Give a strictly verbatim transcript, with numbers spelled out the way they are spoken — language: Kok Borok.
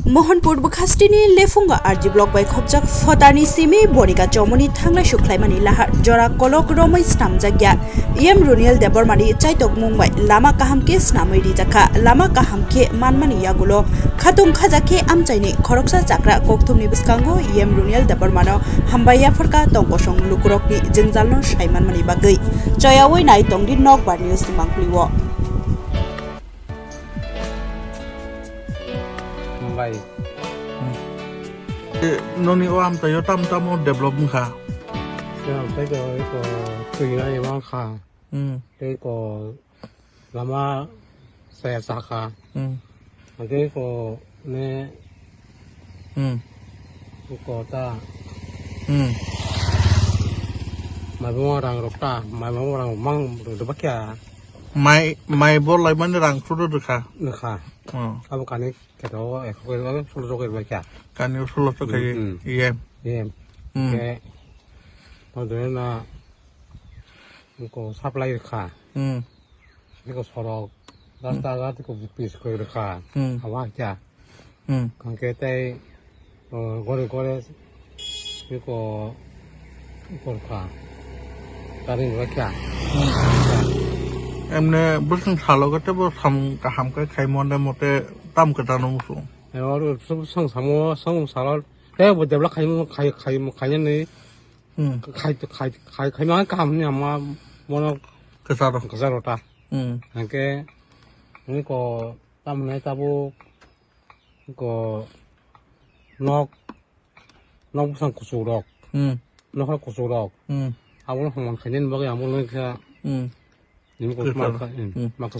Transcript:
Mohanpur bwkhastini Lefunga R G block bai khopjak photarni simi Bonika chomoni thanglai sukhlaimani lahar jora kolok romwi snamjakya. E M Runiel Debbarmani chaitokmung bai lama kaham khe snamwi rijakha. Lama kaham khe manmani yagulo khatung khajak khe amchaini khoroksa chakra kokthumni bwskango E M Runiel Debbarmano hambai yapharkha tongkosong lukurokni jwngjalno saimanmani bagwi. Choyawi nai tongdi Nokbar News ni mangpili o. Bai. Hmm. Eh, noni o amchaio tam tamo develop wngkha? Siya amchai ko, ko twi nai wngkha. Hmm. Tei ko lama saya saka. Hmm. Tei ko ne Hmm. Ko ta. Hmm. Mai bo rang rok ta, mai bo rang mang rok de bakya. Mai, mai bo lai mani rang churu rwkha. Rwkha. Hmm. Abo kani keto ekho khe sulo chok bakya. Kani sulo chok khe. Hmm. Iye. Iye. Hmm. Ke. Mo de na ko supply rwkha. Hmm. Biko sorok, rasta ghat ko pis koi rwkha. Hmm. Abo hakya. Hmm. Hwnkhe tei, o, gore gore biko korkha. Karing rwkha. Hmm. Emne bwswng salo khe tebo samung kaham khe khai mone mote tam kwchangno muchung. Oro bwswng samo samung salo tei bo debla khai khai khai khainani Hmm. Khai, khai, khai, khai ma kaham ni ama mono kwcharo. Kwcharo ta. Hmm. Hwnkhe ni ko tamni tabuk ko nok, nok bwsang kuchuk rok. Hmm. Nok kuchuk rok. Hmm. Abo no hongman khainani bagwi amo no kha. Hmm. Nini ko Kwcharo. Ma kha, hmm. Hmm. Ma kha.